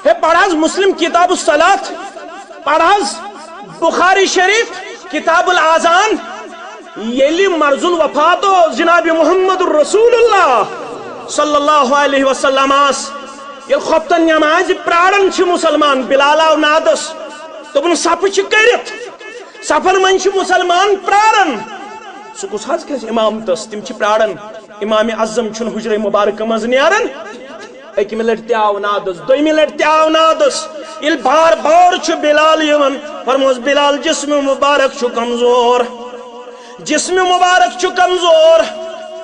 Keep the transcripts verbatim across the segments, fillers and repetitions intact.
ہے، پَر حظ مسلم کتاب الصلاۃ، پَر حظ بخاری شریف کتاب الاذان۔ ییٚلہِ مرض الوفات اوس جناب محمد رسول اللہ صلی اللہ علیہ وسلم آس، ییٚلہِ خۄفتن نٮ۪مازِ پراران چھِ مسلمان، بلال آو نادس، دوٚپُن، "صفہٕ چھِ کٔرِتھ، صفن منٛز چھِ مسلمان پراران، سُہ کُس حظ کھسہِ امامتس؟ تِم چھِ پراران، امام اعظم چھُنہٕ حجرے مبارکہٕ منٛز نیران۔" أکمہِ لٹہِ تہِ آو نادس، دوٚیمہِ لٹہِ تہِ آو نادس۔ ییٚلہِ بار بار چھُ بلال یِوان، فرموس، "بلال، جسم مبارک چھُ کمزور، جسم مبارک چھُ کمزور۔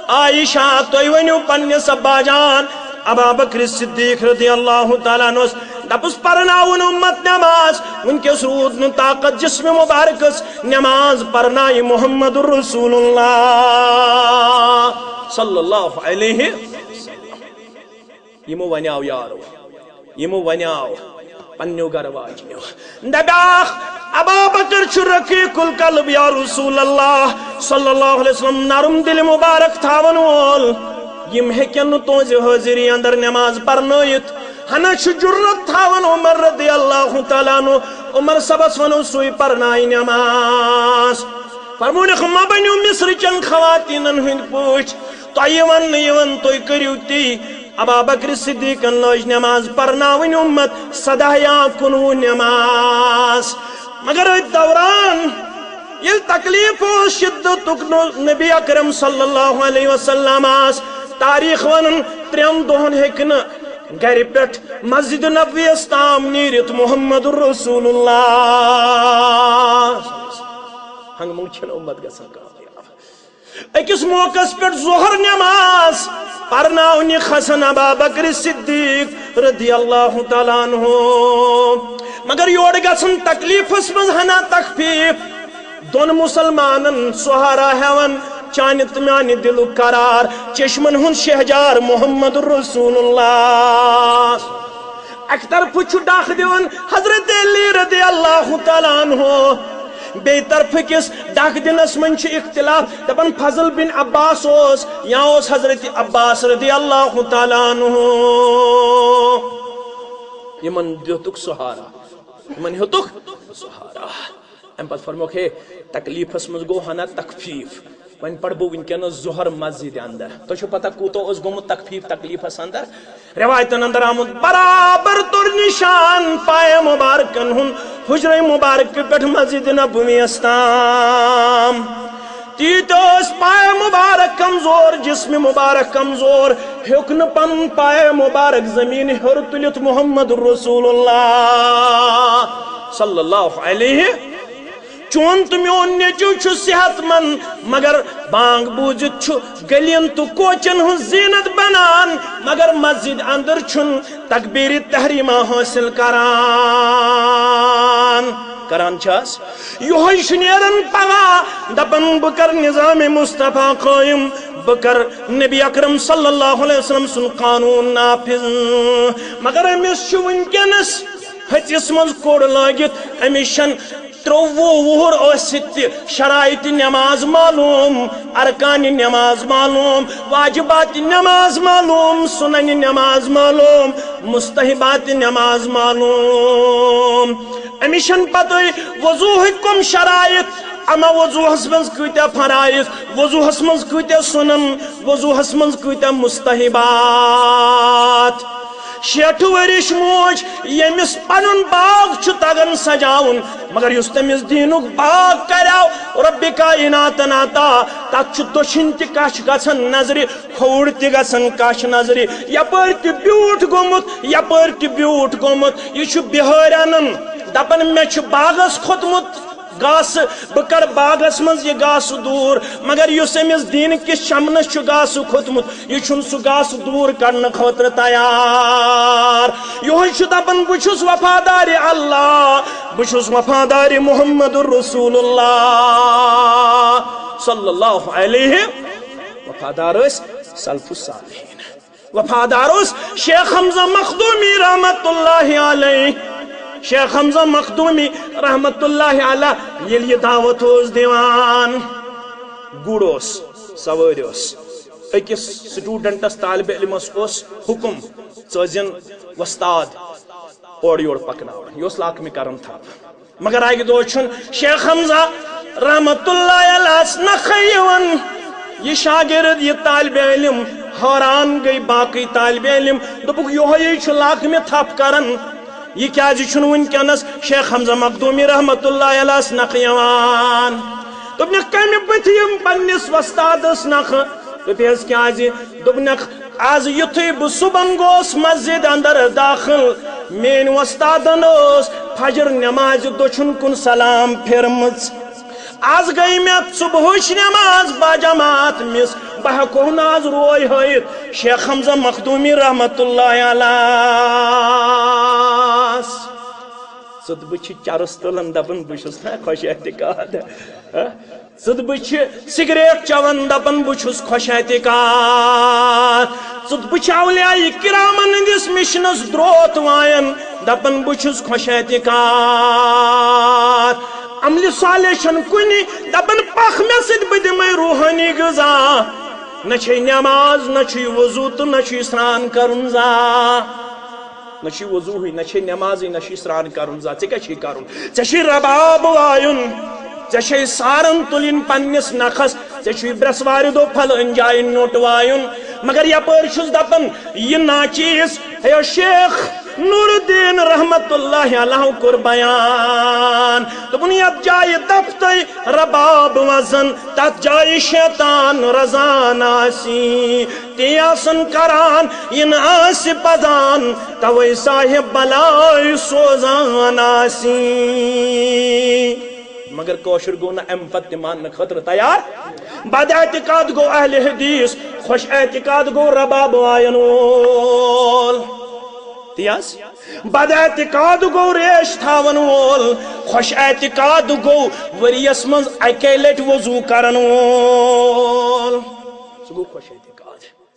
عائشہ، تُہۍ ؤنِو پننِس ابا جان ابا بکر صدیق رضی اللہ تعالیٰ عنہس، دپُس، پرناوُن امت نماز، وٕنکیٚس روٗد نہٕ طاقت جسم مبارکس، نماز پرنایہِ محمد رسول اللہ صلی اللہ علیہ وسلم۔" یِمو ونیاو یارو، یِمو ونیاو پننیو گرٕ واجنیو۔ دپیاکھ، ابا بکر چھُ رقیق القلب یا رسول اللہ صلی اللہ علیہ وسلم، نرم دل مبارک تھاون وول۔ یِم ہیٚکن نہٕ تُہنزِ حٲضری اندر نماز پرنٲیِتھ۔ ہنا چھُ جرت تھاون عمر رضی اللہ تعالیٰ عنہ۔ عمر صٲبس ونو، سُے پرنایہِ نماز۔ فرمونکھ، مہ بٔنِو مصر چٮ۪ن خواتیٖنن ہٕنٛدۍ پٲٹھۍ۔ تۄہہِ وننہٕ یِوان، تُہۍ کٔرِو تی۔ ابا بکر صدیقن لٲج نماز پرناوٕنۍ امت، سداہ یا کُنوُہ نماز۔ مگر أتھۍ دوران ییٚلہِ تکلیف اوس، شدتُک نو-، نبی اکرم صلی اللہ علیہ وسلم آس تاریخ ونان، ترٛٮ۪ن دۄہن ہیٚکہِ نہٕ گرِ پٮ۪ٹھ مسجد نبویس تام نیٖرِتھ محمد رسول اللہ۔ ہنگہٕ منٛگہٕ چھنہٕ امت گژھان کامیاب۔ أکِس موقعس پٮ۪ٹھ ظہر نماز پرناونہِ کھسن ابا بکر صدیق رضی اللہ تعالیٰ عنہ، مگر یورٕ گژھن تکلیفس منٛز ہنا تخفیف۔ دۄن مسلمانن سہارا ہٮ۪وان، چانہِ تہٕ میانہِ دِلُک قرار، چشمن ہُنٛد شہجار محمد رسول اللہ۔ اکہِ طرفہٕ چھُ ڈکھ دِوان حضرت علی رضی اللہ تعالیٰ عنہ، بیٚیہِ طرفہٕ کِس ڈکھ دِنس منٛز چھُ اختلاف، دپان فضل بن عباس اوس یا اوس حضرت عباس رضی اللہ تعالیٰ عنہ۔ یِمن دیُتُکھ سہارا، یِمن ہیوٚتُکھ سہارا۔ امہِ پتہٕ فرموکھ، ہے، تکلیفس منٛز گوٚو ہنا تخفیف۔ وۄنۍ پرٕ بہٕ وٕنکیٚنس ظہر مسجد اندر۔ تۄہہِ چھو پتہ کوٗتاہ اوس گوٚمُت تخفیف تکلیفس اندر؟ روایتن اندر آمُت، برابر توٚر نشان پایہِ مبارکن ہُنٛد حجرے مبارک پٮ۪ٹھ مسجد نبویس تام۔ تیٖتۍ ٲسۍ پایہِ مبارک کمزور، جسم مبارک کمزور، ہیوٚک نہٕ پنُن پایہِ مبارک زمین ہیوٚر تُلِتھ محمد رسول اللہ صلی اللہ علیہ۔ چون تہٕ میون نیٚچو چھُ صحت مند، مگر بانگ بوٗزِتھ چھُ گلین تہٕ کوچن ہٕنٛز زینت بنان، مگر مسجد اندر چھُنہٕ تکبیر تحریمہ حٲصِل کران۔ کران چھَس۔ یِہوٚے چھُ نیران پگاہ، دپان، بہٕ کرٕ نظام مصطفیٰ قٲیِم، بہٕ کرٕ نبی اکرم صلی اللہ علیہ وسلم سُنٛد قانوٗن نافذ۔ مگر أمِس چھُ وٕنکیٚنس ۂژِس منٛز کوٚڑ لٲگِتھ، أمِس چھَنہٕ ترٛۆوُہ وُہُر ٲسِتھ تہِ شرائط نماز معلوم، ارکان نماز معلوم، واجبات نماز معلوم، سنن نماز معلوم، مستحبات نماز معلوم۔ أمِس چھَنہٕ پتہٕ وضوہٕکۍ کم شرائط، اما وضوہس منٛز کۭتیاہ فرائض، وضوہس منٛز کۭتیاہ سنن، وضوہس منٛز کۭتیاہ مستحبات۔ شیٹھ ؤرِش موج، ییٚمِس پنُن باغ چھُ تگان سجاوُن، مگر یُس تٔمِس دیٖنُک باغ کریو رۄبِ کائناتن عطا، تتھ چھُ دٔچھِنۍ تہِ کچھ گژھان نظرِ، کھووُر تہِ گژھان کچھ نظرِ، یپٲرۍ تہِ بیوٗٹھ گوٚمُت، یپٲرۍ تہِ بیوٗٹھ گوٚمُت۔ یہِ چھُ بِہٲرۍ انان، دپان، مےٚ چھُ باغس کھوٚتمُت گاسہٕ، بہٕ کرٕ باغس منٛز یہِ گاسہٕ دوٗر، مگر یُس أمِس دیٖنہٕ کِس چمنس چھُ گاسہٕ کھوٚتمُت، یہِ چھُنہٕ سُہ گاسہٕ دوٗر کرنہٕ خٲطرٕ تیار۔ یِہوٚے چھُ دپان، بہٕ چھُس وفادار اللہ، بہٕ چھُس وفادار محمد رسول اللہ صلی اللہ علیہ۔ وفادار ٲسۍ سلف الصالحین۔ وفادار اوس شیخ حمزہ مخدومی رحمت اللہ علیہ۔ شیخ حمزہ مخدومی رحمت اللہ علیہ ییٚلہِ یہِ دعوت اوس دِوان، گُر اوس، سوٲرۍ اوس، أکِس سٹوڈنٹس، طالب علمس اوس حکم، ژٕ ٲسۍزٮ۪ن وۄستاد۔ اورٕ یورٕ پکناوان، یہِ اوس لاکمہِ کران تھپھ۔ مگر اکہِ دۄہ چھُن شیخ حمزہ رحمت اللہ علیہس نکھٕ یِوان۔ یہِ شاگرد، یہِ طالب علم حٲران گٔے، باقٕے طالب علم۔ دوٚپُکھ، یِہوٚے چھُ لاکمہِ تھپھ کران، یہِ کیازِ چھُنہٕ وٕنکیٚنس شیخ حمزہ مخدومی رحمت اللہ علیہس نکھٕ یِوان؟ دوٚپنکھ، کمہِ بٕتھِ یِم پننِس وۄستادس نکھٕ؟ دوٚپہس، کیازِ؟ دوٚپنکھ، از یُتھُے بہٕ صُبحن گوس مسجد اندر داخل، میٲنۍ وۄستادن ٲس فجر نمازِ دٔچھُن کُن سلام پھِرمٕژ۔ از گٔے مےٚ صبحٕچ نماز باجماعت مِس، بہٕ ہٮ۪کو نہٕ از روے ہٲیِتھ۔ شیخ حمزہ مخدومی رحمت اللہ علیہس۔ ژٕ تہٕ بہٕ چھِ چرس تُلان، دپان، بہٕ چھُس نا خۄش اعتقاد۔ ہہ؟ ژٕ تہٕ بہٕ چھِ سگریٹ چٮ۪وان، دپان، بہٕ چھُس خۄش اعتقاد۔ ژٕ تہٕ بہٕ چھِ اولیاء کرامن ہٕنٛدِس مِشنس دروت وایان، دپان، بہٕ چھُس خۄش اعتقاد۔ عملِ صالح چھُنہٕ کُنہِ، دپان، پکھ مےٚ سۭتۍ، بہٕ دِمے روحٲنی غذا۔ نہ چھے نماز، نہ چھُے وضو تہٕ نہ چھُے سران کرُن زانٛہہ۔ نہ چھُے وضوہٕے، نہ چھے نمازٕے، نہ چھُے سران کرُن زانٛہہ۔ ژےٚ کیٛاہ چھُے کرُن؟ ژےٚ چھُے رباب وایُن، ژےٚ چھے سارن تُلٕنۍ پننِس نکھس، ژےٚ چھُے برٛٮ۪سوارِ دۄہ پھلٲنۍ جایہِ نوٚٹ وایُن۔ مگر یپٲرۍ چھُس دپان، یہِ ناچیز، ہے شیخ نور الدین رحمت اللہ علیہ کوٚر بیان، دوٚپُن، یتھ جایہِ دفتَے رباب وزن، تتھ جایہِ شیطان رزان آسی، تی آسن کران، یہِ نہٕ آسہِ پزان، توے صاحب بلاے سوزان آسی۔ مگر کٲشُر گوٚو نہٕ امہِ پتہٕ تہِ ماننہٕ خٲطرٕ تیار۔ بد اعتقاد گوٚو اہل حدیث، خۄش اعتقاد گوٚو رباب وایَن وول۔ تی حظ، بد اعتقاد گوٚو ریش تھاون وول، خۄش اعتقاد گوٚو ؤریس منٛز اکے لٹہِ وضو کرن وول۔ سُہ گوٚو خۄش اعتقاد۔